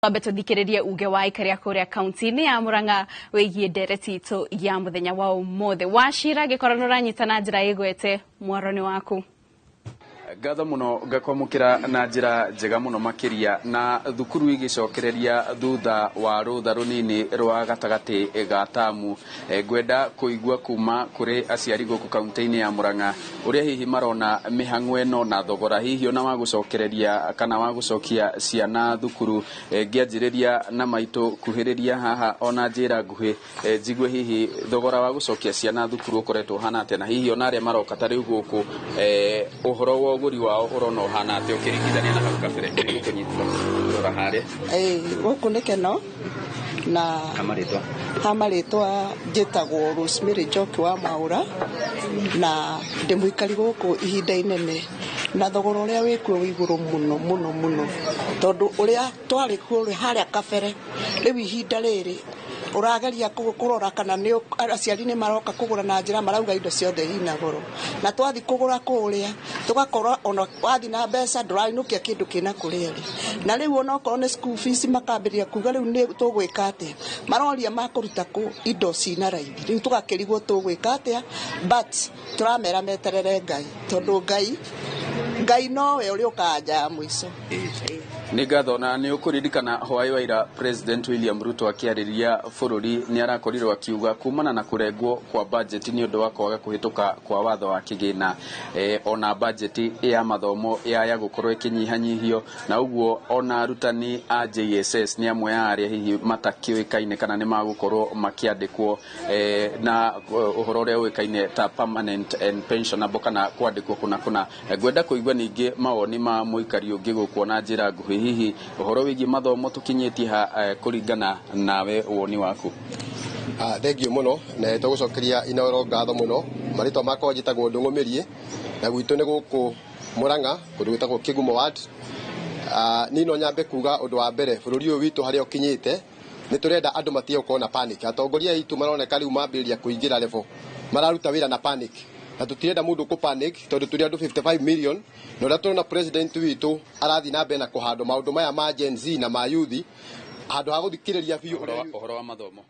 Twambe tũthikĩrĩrie uge wa aikari a kũrĩa kaunti-inĩ ya Murang'a wĩgiĩ ndereti itũ ya mũthenya wa ũmũthĩ. Wachira, angĩkorwo nĩ ũranyita na njĩra ĩgwete, mwaro nĩ waku. Ngatho mũno, ngakwamũkĩra na njĩra njega mũno makĩria. Na thukuru igĩcokereria thutha wa rũtha rũnini rwa gatagatĩ ga tamu, ngwenda kũigua kuma kũrĩ aciari gũkũ kaunti-inĩ ya Murang'a ũrĩa hihi marona mĩhang'o ĩno na thogora hihi ona wa gũcokereria kana wa gũcokia ciana thukuru. Ngĩanjĩrĩria na maitũ, kuhĩrĩria haha ona njĩra nguhĩ, njigue hihi thogora wa gũcokia ciana thukuru ũkoretwo ũhana atĩa, na hihi ona arĩa maroka ta rĩu gũkũ, ũhoro wa ũgũri wao ũrona ũhana atĩa ũkĩringithania na hau kabere. Nĩgũkũnyita rora harĩa. Ĩĩ, gũkũ nĩ keno na Hamarĩtwa? Ha marĩtwa njĩtagwo Rosemary Njoki wa Mwaũra na ndĩ mũikari gũkũ ihinda inene, na thogora ũrĩa wĩkuo wĩ igũrũ mũno mũno mũno, tondũ ũrĩa twarĩ kuo harĩa kabere, rĩu ihinda rĩrĩ ũrageria kũrora kana nĩ aciari nĩ maroka kũgũra na njĩra marauga indo ciothe ina goro, na twathi kũgũra kũrĩa tũgakora ona wathi na mbeca ndũrainũkia kĩndũ kĩna kũrĩa rĩ. Na rĩu onokorwo nĩ school fees makambĩrĩria kuga rĩu nĩ tũgwĩka atĩa, maroria makũruta kũ indo cina raithi, rĩu tũgakĩrigwo tũgwĩka atĩa, but tũramera meterere Ngai, tondũ Ngai nowe ũrĩa ũkaga nja ya mũico. Nĩ ngatho. Na nĩ ũkũririkana hwaĩ wa ira President William Ruto akĩarĩria bũrũri nĩ arakorirwo akiuga kumana na kũrengwo kwa budget nĩ ũndũ wa kwaga kũhĩtũka kwa watho wa kĩgĩna, ona budget ya mathomo yaya gũkorwo ĩkĩnyihanyihio, na ũguo ona arutani a JSS nĩ amwe a arĩa hihi matakĩũĩkaine kana nĩ magũkorwo makĩandĩkwo, na ũhoro ũrĩa ũĩkaine ta permanent and pensionable kana kwandĩkwo kũna kũna. Ngwenda kũigua ningĩ mawoni ma mũikari ũngĩ gũkũ na njĩra nguhĩ, hihi ũhoro wĩgiĩ mathomo tũkinyĩtie ha, kũringana nawe, woni waku? Thengiũ mũno na tũgũcokeria Inooro ngatho mũno. Marĩtwa makwa njĩtagwo Ndũng'ũ Mĩriĩ na gwitũ nĩ gũkũ Murang'a, kũndũ gwĩtagwo Kĩgumo ward. Niĩ no nyambe kuga ũndũ wa mbere, bũrũri ũyũ witũ harĩa ũkinyĩte nĩ tũrenda andũ matige gũkorwo na panic. Atongoria aitũ maroneka rĩu mambĩrĩria kũingĩra level mararuta wĩra na panic, na tũtirenda mũndũ kũ panic tondũ tũrĩ andũ 55 million, na ũrĩa tũrona president witũ arathiĩ na mbere na kũhandwo maũndũ maya ma Gen Z na ma youth handũ ha gũthikĩrĩria biũ ũhoro wa mathomo.